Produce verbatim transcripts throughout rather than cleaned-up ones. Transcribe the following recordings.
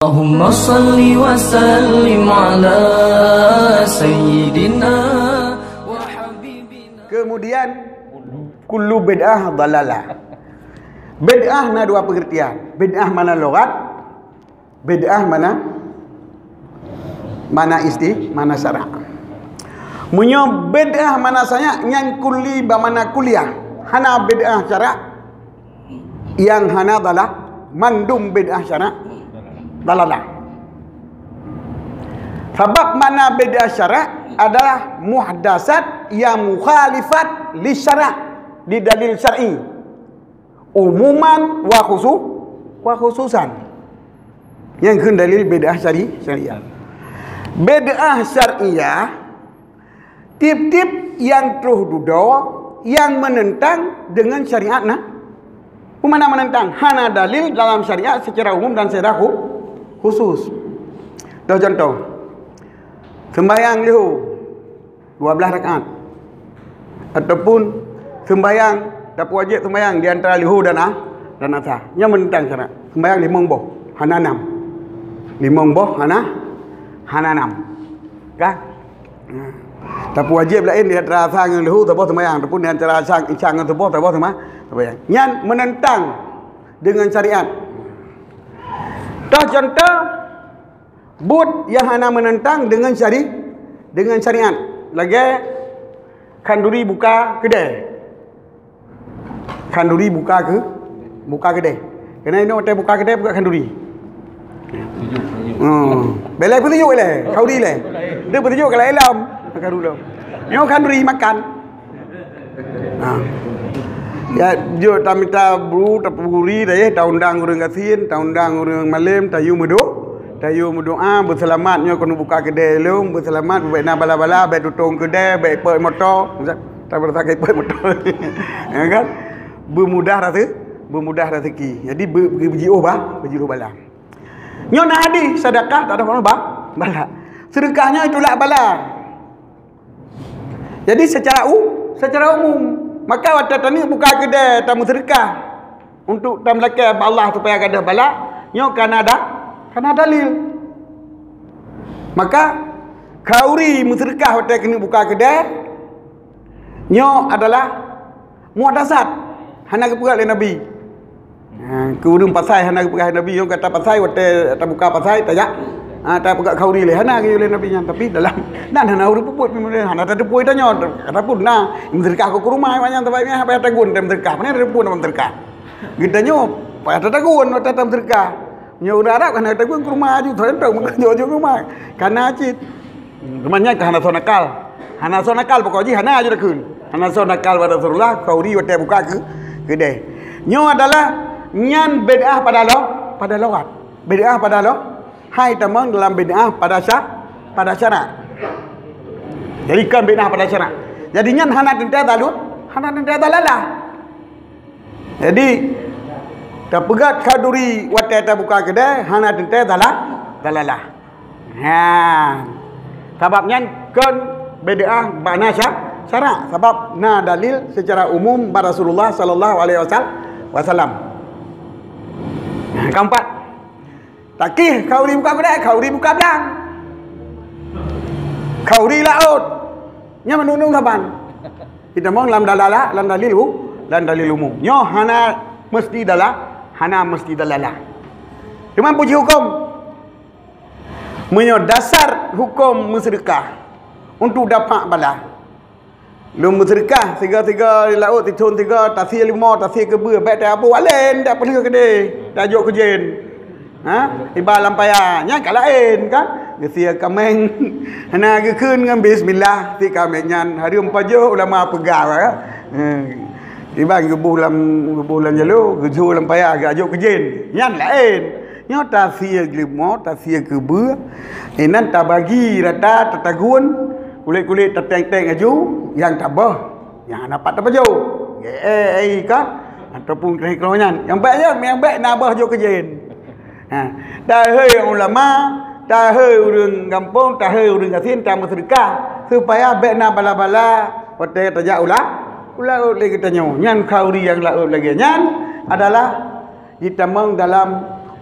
Allahumma salli wa sallim ala sayyidina wa habibina. Kemudian, kullu bid'ah dalalah. Bid'ah na dua pengertian. Bid'ah mana logat, bid'ah mana, mana isti-, mana syarak. Meunyoe bid'ah mana syarak, nyan kulli ba mana kuliah. Hana bid'ah syarak nyang hana dalah, mandum bid'ah syarak dalalah. Sabab mana bid'ah syarak adalah muhdasat yang mukhalifat li syarak, di dalil syar'i, umuman wa khusu-, wa khususan. Nyang kheun dalil bid'ah syari-, syariah. Bid'ah syariah, tiep-tiep nyang troh dudoe nyang menentang dengan syariat na. Peue makna menentang? Hana dalil dalam syariat secara umum dan secara khu-, khusus. Toh contoh, sembahyang leuhô dua belas rakaat, ataupun sembahyang, tapeuwajéb sembahyang di antara leuhô dan a-, dan asa. Nyan menentang syarak. Sembahyang limong boh, hana nam. Limong boh hana, hana nam. Ka? Tapeuwajéb laén di antara asa ngon leuhô saboh sembahyang, ataupun di antara asa, isya ngon suboh saboh sema-, sembahyang. Nyan menentang dengan syariat. Toh contoh, buet nyang hana menentang dengan syari-, dengan syariat. Lagée khanduri buka keudée. Khanduri buka keu-, buka keudée. Keunan inoe watée buka keudée buka khanduri. Hmm. Bela peutujuk lé, khanduri lé. Dia peutujuk kalau ilom, khanduri lom. Nyoe khanduri makan. Ha. Ya, jeuet tamita bru, tapeuguri, dayeh, taundang ureuëng gasien, taundang ureuëng malem, tayue meudo-, tayue meudoa, beuseulamat nyoe keuneuk buka keudée lom, beuseulamat, bék na bala-bala, bék tutong keudée, bék ipot moto. Tabeurasa ka ipot moto. Ya kan? Beumudah raseu-, beumudah raseuki. Jadi, be-, be-, beujiôh ba-, beujiôh bala. Nyoe na hadih, sedekah tak ada ba-, bala. Sedekah nyoe itulak bala. Jadi, secara u-, secara umum, maka watée taneuk buka keudée, tameuseudeukah untuk tameulakée bak Allah supaya gadôh bala, nyoe kana da-, kana dalil. Maka, khanduri meuseudeukah watée keuneuk buka keudée, nyoe adalah muhdasat, hana geupeugah lé Nabi. Ha, keu ureuëng pasai hana geupeugah lé Nabi, nyang kata pasai, watée tabuka pasai, tajak, ha, tapeugah khanduri lé, hana geuyue lé Nabi nyan. Tapi dalam, nan hana ureuëng peubuet, hana tateupeue tanyoe, ataupun na, meuseudeukah keu kurma, awak nyan, tapi nyan, payah tagun, meuseudeukah, pane tateupeue nama meuseudeukah. Geutanyoe, payah tatagun, watée tameuseudeukah. Nyoe ureuëng Arab hana tagun kurma aju, teuntang meukeujot aju kurma. Kana cit. Teuma nyan ka hana soe nakal. Hana soe nakal pokok jih hana aju takheun. Hana soe nakal bak Rasulullah, khanduri watée buka keu-, keudée. Nyoe adalah nyan bid'ah pada lo-, pada logat. Bid'ah pada lo-, hai tamong dalam bid'ah pada sya-, pada syarak. Jadi kon bid'ah pada syarak. Jadi nyan hana teuntée dalu-, hana teuntée dalalah. Jadi, tapeugah khanduri watée tabuka keudée, hana teuntée dala-, dalalah. Ha. Sabab nyan kon bid'ah bak na sya-, syarak, sabab na dalil secara umum bak Rasulullah sallallahu alaihi wasal-, wasallam. Keempat, takih khanduri buka keudée, khanduri buka blang. Khanduri laôt. Nyan mandum-mandum saban. Kita mong lam dalala-, lam dalil u-, lam dalil umum. Nyoe hana mesti dala-, hana mesti dalalah. Teuma puji huköm. Meunyoe dasar huköm meuseudeukah untuk dapat bala. Lôn meuseudeukah siga-siga di laôt, tithon siga, tasie leumo, tasie keubeue, bék taabôh alen, tak peulheueh keudeh, tajok keu jén. Ha? Iba lam paya, nyan ka laén kan? Geusie kaméng. Hana geukheun ngon bismillah, si kaméng nyan hareuem pajoh ulama peugah, ya. Hmm. Iba geuboh lam, geuboh lam jalo, geujok lam paya, geujok keu jén. Nyan laén. Nyoe tasie leumo, tasie keubeue. Inan tabagi rata, tatagun, kulét-kulét tateng-teng aju, nyang tabah. Nyang hana pat tapajoh. Geuék, ék, ikat, ataupun keunoe nyan. Nyang bék nyan, nyang bék na bah jok keu jén. Ha, tahôi ulama, tahôi ureuëng gampông, tahôi ureuëng gasien, tameuseudeukah supaya bék na bala-bala watée tajak u la-, u laôt lé geutanyoe. Nyan khanduri nyang laôt lagée nyan adalah jitamong dalam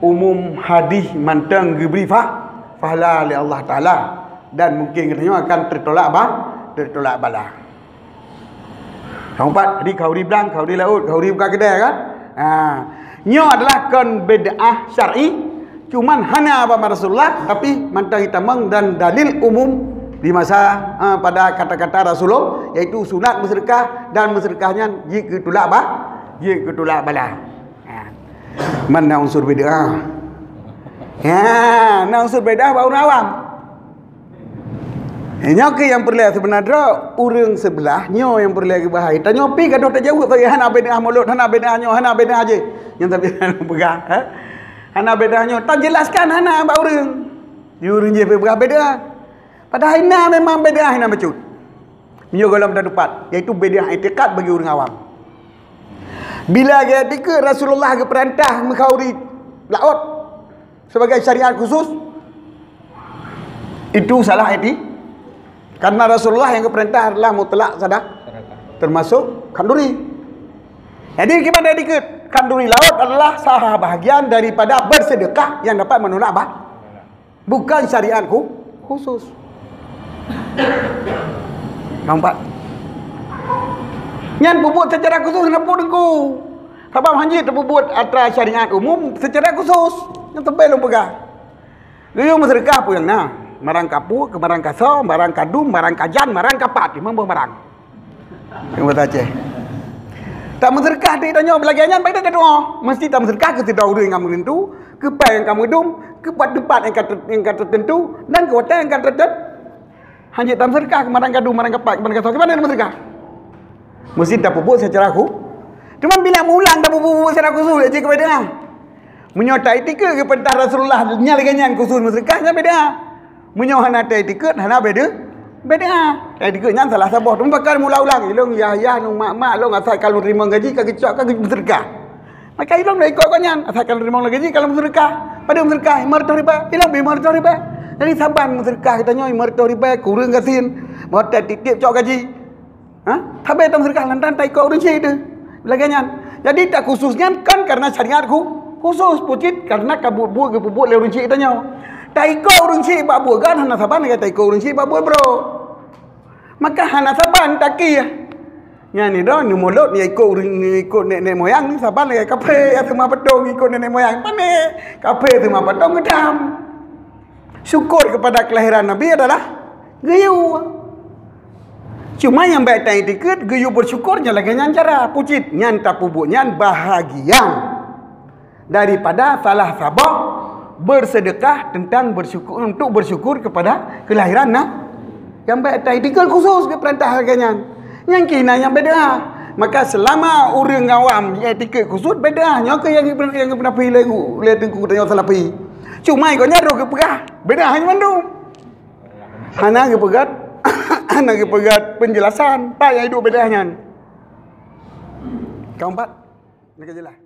Umum hadis mantong geubri fah-, pahala lé Allah Taala, dan mungkin geutanyoe akan teutulak ba-, teutulak bala. Ka meupat, jadi khanduri blang, khanduri laôt, khanduri buka keudè kan? Ha. Nyoe adalah kon bid'ah syar'i, cuman hana bak Rasulullah, tapi mantong itamong dan dalil umum di masa, ha, pada kata-kata Rasulullah, yaitu sunat meuseudeukah dan meuseudeukah nyan jeuet keu tulak ba-, jeuet keu tulak bala. Ha. Man na unsur bid'ah. Ha, na unsur bid'ah bak ureueng awam. Eh, nyoe keuh nyang peureulèe seubeuna droe, ureueng seublah nyoe nyang peureulèe geubahai. Tanyoe pih gadôh tajaweueb sagai, hana bid'ah mulod, hana bid'ah nyoe, hana bid'ah jih. Nyang tapi hana peugah, eh? Hana bid'ah nyoe, tajelaskan hana bak ureueng. Di ureueng jih peugah bid'ah. Padahai na memang bid'ah na bacut. Meunyoe gohlom tatupat, yaitu bid'ah i'tikad bagi ureueng awam. Bila geuetika Rasulullah geupeurintah meukauri laôt, sebagai syariat khusus, itu salah eti-, karena Rasulullah yang geupeurintah adalah mutlak sadah, termasuk khanduri. Jadi, kiban dikeue khanduri laôt adalah salah bahagian daripada bersedekah yang dapat menolak bah-, bukan syariat khu-, khusus. Nampak? Nyan peubuet secara khusus hana peue teungku. Sabab hana jeuet tapeubuet atra syariat umum secara khusus. Nyang teubai lôn peugah. Geuyue meuseudeukah peue nyang na. Marang kapue, keu marang kasoe, marang kadum, marang kajan, marang kapat. Limong boh marang. Nyang bahasa Aceh. Tameuseudeukah di tanyoe lagèe nyan, bak tatu'oh. Meusti tameuseudeukah keu sidroe ureueng nyang ka meuteuntu, keu pai nyang ka meudum, keu pat-, teumpat nyang ka ter-, nyang ka teuteuntu, dan keu watèe nyang ka teuteuntu. Hana jeuet tameuseudeukah keu marang kadum, marang kapat, keu marang kasoe. Kiban tameuseudeukah? Meusti tapeubuet secara khu-, cuma bila meuulang tapeubuet secara khusus, jeuet keu bid'ah. Meunyoe taiktikeuet geupeurintah Rasulullah nyan lagèe nyan khusus meuseudeukah, nyan bid'ah. Meunyoe hana taiktikeuet, hana bid'ah. Bid'ah. Taiktikeuet nyan salah saboh. Teuma pakon meuulang-ulang, ilôn yah-yah, lôn mak-mak, lôn asai ka lôn teurimong gaji, ka geucok, ka geumeuseudeukah. Maka ilôn dak ikot gobnyan, asai ka lôn teurimong lé gaji, ka lôn meuseudeukah. Padub meuseudeukah, lima reutôh ribèe, ilôn bri lima reutôh ribèe. Jadi saban meuseudeukah geutanyoe lima reutôh ribèe, kureueng gasien, meunyoe tiep-tiep cok gaji. Ha? Sabe tameuseudeukah lantaran taikot ureueng syik teuh. Lagèe nyan. Jadi takhusus nyan kan karena syariat khu-, khusus, pucit karena ka buet-buet geupeubuet lé ureueng syik tanyoe. Taikot ureueng syik bak buet gan hana saban lagèe taikot ureueng syik bak buet brok. Maka hana saban takiah. Nyan ni dah, neumulot, ikot ureueng, ikot nenek moyang ni saban lagèe kafé, ya, seumah peutong ikot nenek moyang. Pane? Kafé seumah peutong geudam. Syukur kepada kelahiran Nabi adalah geuyue. Cuma nyang bèk taiktikeuet geuyue bersyukur nyan lagèe nyan cara. Pucit nyan tapeubuet nyan bahagian daripada salah saboh bersedekah tentang bersyukur, untuk bersyukur kepada kelahiran na-, nyang bèk taiktikeuet khusus geupeurintah lagèe nyan. Nyang keuh na nyang bid'ah. Maka selama ureueng awam iktikeuet khusus bid'ah, nyoe keuh nyang geupeuna-, nyang geupeuna pi lé, lé teungku tanyoe salafi. Cuma gobnyan roh geupeugah bid'ah nyan mandum. Hana geupeugah, hana geupeugah penjelasan pat nyang iduek bid'ah nyan. Ka meupat? Nyang ka jeulaih.